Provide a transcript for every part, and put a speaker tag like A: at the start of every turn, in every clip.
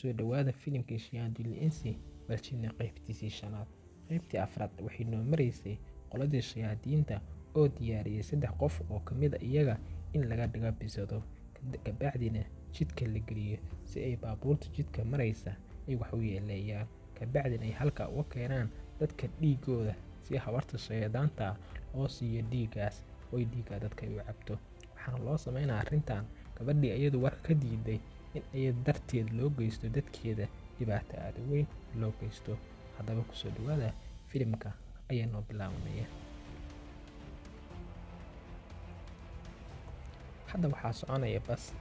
A: Kusoo dhawaada filimkii Shayaadiinul Insi wal Jinni qaybtiisii shanaad. Qaybtii afraad waxay noo maraysay qoladii shayaadiinta oo diyaariyay 3 qof oo ka mid ah iyaga in laga dhigo bisado, kabacdina jidka la geliyo si ay baabuurta jidka maraysa ay wax u yeeleeyaan, kabacdina ay halka uga keenaan dadka dhiigooda si habarta shaydaanta loo siiyo dhiiggaas oo dhiigga dadka ay u cabto. Waxaana loo sameynaa arrintan gabadhii iyadu war ka diiday in ay darteed loo geysto dadkeeda dhibaato aad u weyn loo geysto. Haddaba kusoo dhawaada filimka ayaa noo bilaabanaya. Hadda waxaa soconaya bas.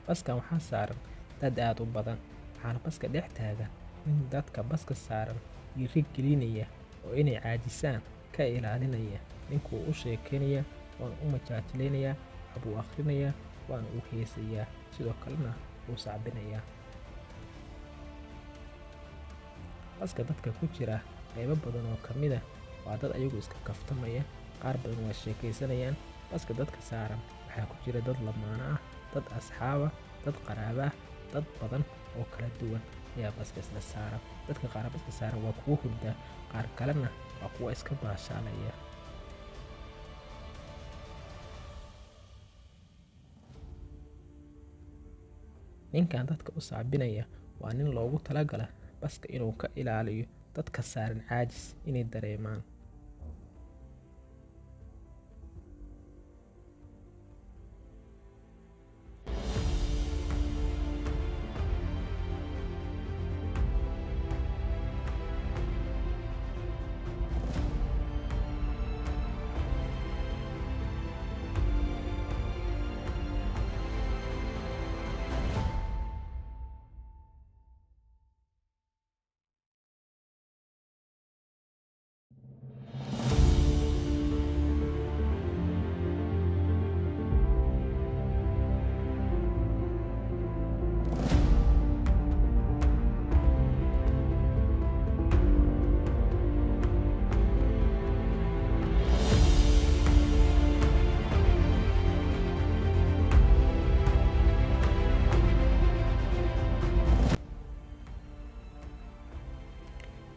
A: Baskan waxaa saaran dad aad u badan, waxaana baska dhex taagan nin dadka baska saaran dhiiri gelinaya oo inay caajisaan ka ilaalinaya. Ninkuu u sheekeynaya, waana u majaajileynaya, waxbuu akhrinayaa, waana u heesayaa, sidoo kalena wuu sacbinayaa. Baska dadka ku jira qaybo badan oo ka mid ah waa dad ayagu iska kaftamaya, qaar badan waa sheekaysanayaan. Baska dadka saaran waxaa ku jira dad lamaane ah, dad asxaab ah, dad qaraabo ah, dad badan oo kala duwan ayaa baska isla saaran. Dadka qaar baska saaran waa kuwo hurda, qaar kalena waa kuwo iska baashaalaya. Ninkan dadka u sacbinaya waa nin loogu talagalay baska inuu ka ilaaliyo dadka saaran caajis inay dareemaan.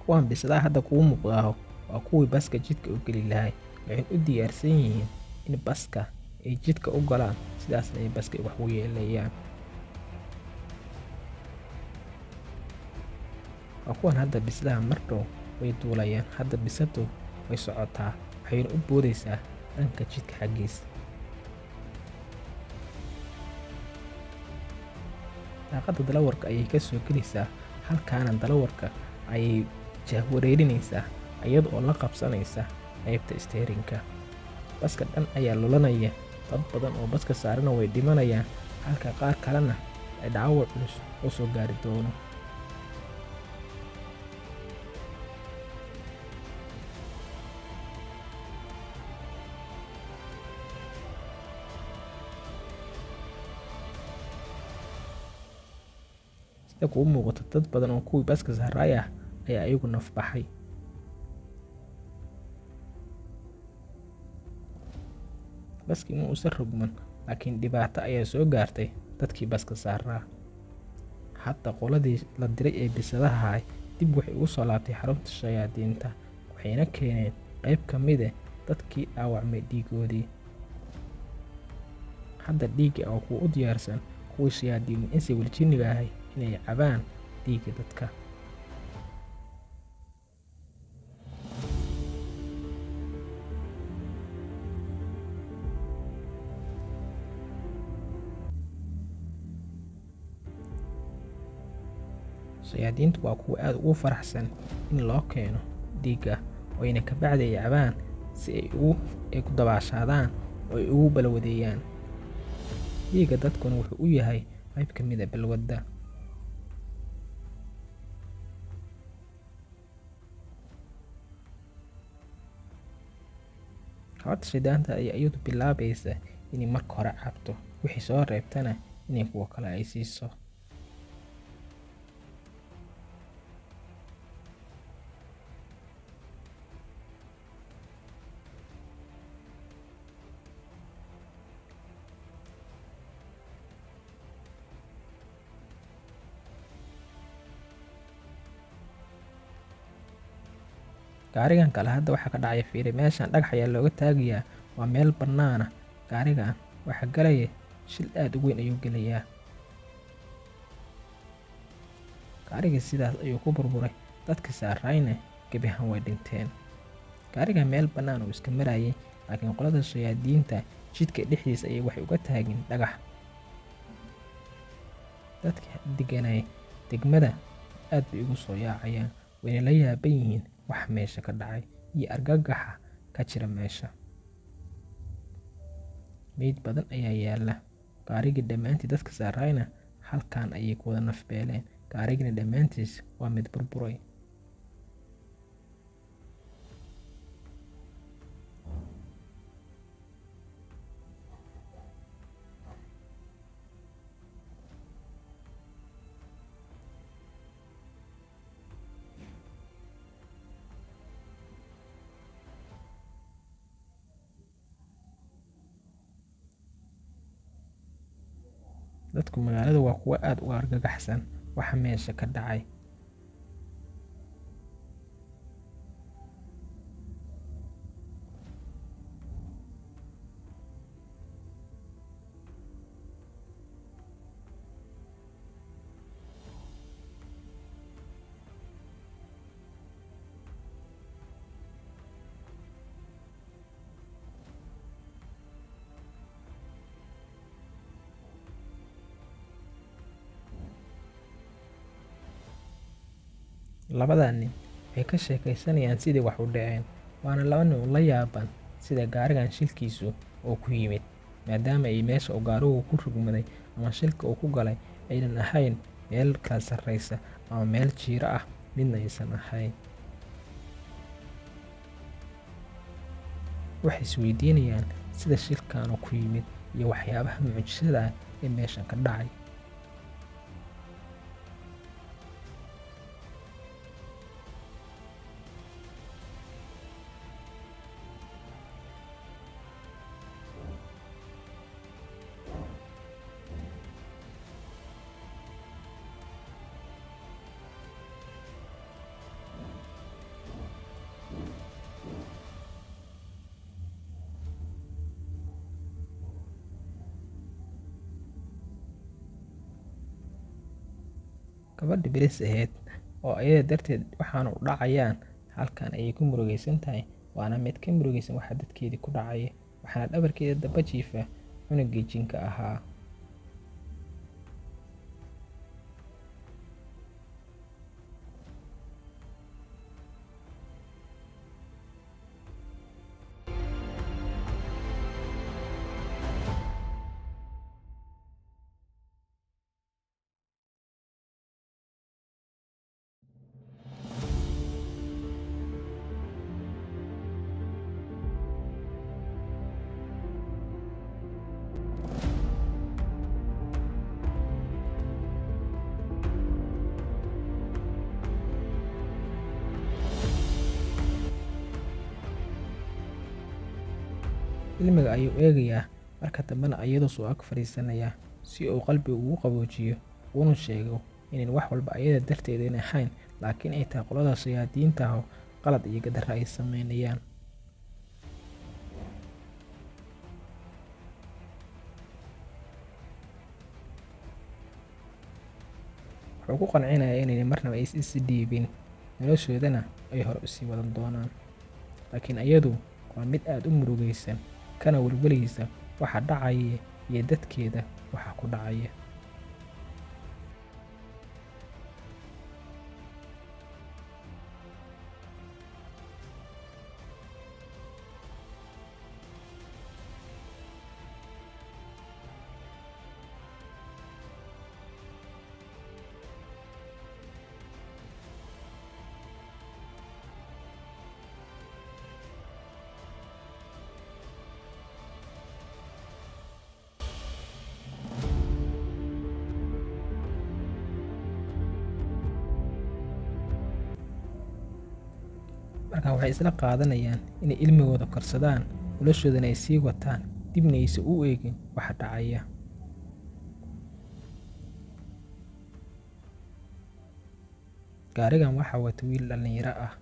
A: Kuwan bisadaha hadda kugu muuqdaaho waa kuwii baska jidka u geli lahay. Waxay u diyaarsan yihiin in baska ay jidka u galaan, sidaasna ay baska wax u yeelayaan. Waa kuwan hadda bisadaha mar dhow way duulayaan. Hadda bisadu way socotaa, waxayna u boodaysaa dhanka jidka xaggiisa. Daaqadda dalawarka ayay ka soo gelaysaa, halkaana dalawarka ayay jahwareerinaysaa iyada oo la qabsanaysa qaybta steerinka. Baska dhan ayaa lulanaya, dad badan oo baska saarana way dhimanayaan, halka qaar kalena ay dhaawac culus oo soo gaari doono. Sida kuu muuqata dad badan oo kuwii baska saaray ah ayaa iyagu naf baxay. Baskii ma uusan rogman, laakiin dhibaato ayaa soo gaartay dadkii baska saaraa. Hadda qoladii la diray ee bisadaha ahay dib waxay ugu soo laabtay xarunta shayaadiinta, waxayna keeneen qayb ka mid ah dadkii dhaawacmay dhiigoodii. Hadda dhiigga oo kuwa u diyaarsan kuwii shayaadiinul insi wal jinniga ahay inay cabaan dhiigga dadka. Shayaadiintu waa kuwa aad ugu faraxsan in loo keeno dhiigga oo ayna kabacdi ay cabaan si ay ugu ay ku dabaashaadaan oo ay ugu balwadeeyaan. Dhiigga dadkuna wuxuu u yahay qayb ka mid ah balwadda. Habarta shaydaanta ayaa iyadu bilaabaysa inay marka hore cabto, wixii soo reebtana inay kuwa kale ay siiso. Gaarigan kale hadda waxaa ka dhacaya fiiri, meeshan dhagax ayaa looga taagayaa, waa meel bannaana. Gaarigan waxaa galaya shil aad u weyn ayuu gelayaa. Gaarigii sidaas ayuu ku burburay, dadka saarayna gebi ahaan way dhinteen. Gaarigan meel bannaan uu iska marayay, laakiin qolada shayaadiinta jidka dhexdiisa ayay waxay uga taageen dhagax. Dadka deganay degmada aad bay ugu soo yaacayaan, wayna la yaaban yihiin wax meesha ka dhacay iyo argagaxa ka jira meesha. Meyd badan ayaa yaala. Gaarigii dhammaantii dadka saarayna halkan ayay ku wada nafbeeleen. Gaarigina dhammaantiis waa mid burburay. Dadku magaalada waa kuwo aad u argagaxsan waxa meesha ka dhacay. Labadan nin waxay ka sheekaysanayaan sidii wax u dhaceen, waana laba nin oo la yaaban sida gaarigan shilkiisu oo ku yimid, maadaama ay meesha uu gaarigu ku rogmaday ama shilka uu ku galay aynan ahayn meel kala sarreysa ama meel jiiro ah, midna aysan ahayn. Waxay isweydiinayaan sida shilkan uu ku yimid iyo waxyaabaha mucjisada ah ee meeshan ka dhacay. Gabadha bilis ahayd oo ayada darteed waxaana u dhacayaan halkan ayay ku murugaysan tahay, waana mid ka murugaysan waxa dadkeedii ku dhacaya, waxaana dhabarkeeda daba jiifa cunugii jinka ahaa. Ilmiga ayuu eegayaa, marka dambena iyadoo soo ag fadhiisanaya si uu qalbiga ugu qaboojiyo, uuna sheego inayn wax walba ayada darteed ayna ahayn, laakiin ay tahay qolada shayaadiinta ah oo qalad iyo gadarro ay sameynayaan. Wuxuu ku qancinayaa inaynay marnaba is dhiibin, noloshoodana ay hore u sii wadan doonaan. Laakiin iyadu waa mid aad u murugaysan, kana welwelaysa waxa dhacaya iyo dadkeeda waxa ku dhacaya. Markaa waxay isla qaadanayaan inay ilmigooda korsadaan, noloshoodana ay sii wataan, dibna aysan u eegin waxa dhacaya. Gaarigan waxaa wata wiil dhalinyaro ah.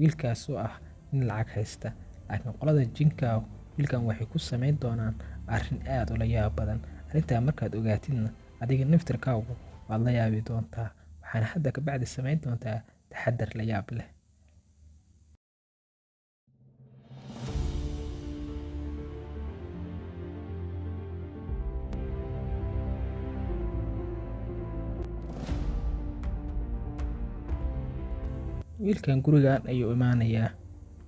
A: Wiilkaasoo ah nin lacag haysta, laakiin qolada jinka wiilkan waxay ku samayn doonaan arrin aad ula yaab badan. Arrintaa markaad ogaatidna adiga naftirkaagu waad la yaabi doontaa, waxaana hadda ka bacdi samayn doontaa taxadar la yaab leh. Wiilkan gurigan ayuu imaanayaa.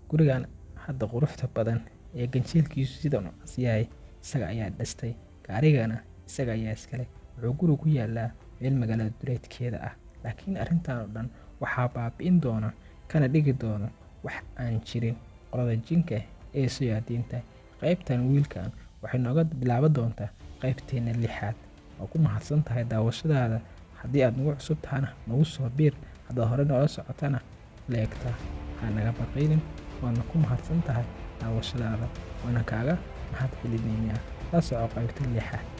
A: Gurigan hadda quruxda badan ee ganjeelkiisu sidan u cas yahay isaga ayaa dhistay, gaarigana isaga ayaa iskale. Wuxuu gurigu ku yaalaa meel magaalada duleedkeeda ah, laakiin arrintan oo dhan waxaa baabi'in doona kana dhigi doona wax aan jirin qolada jinka ee shayaadiinta. Qaybtan wiilkan waxay nooga bilaaban doontaa qaybteena lixaad. Waa ku mahadsan tahay daawashadaada. Haddii aad nagu cusub tahana nagu soo biir, haddaad hore noola socotana leegta ha naga baqaynin. Waadna ku mahadsan tahay daawashadaada, waana kaaga mahad celinaynaa. La soco qaybta lixaad.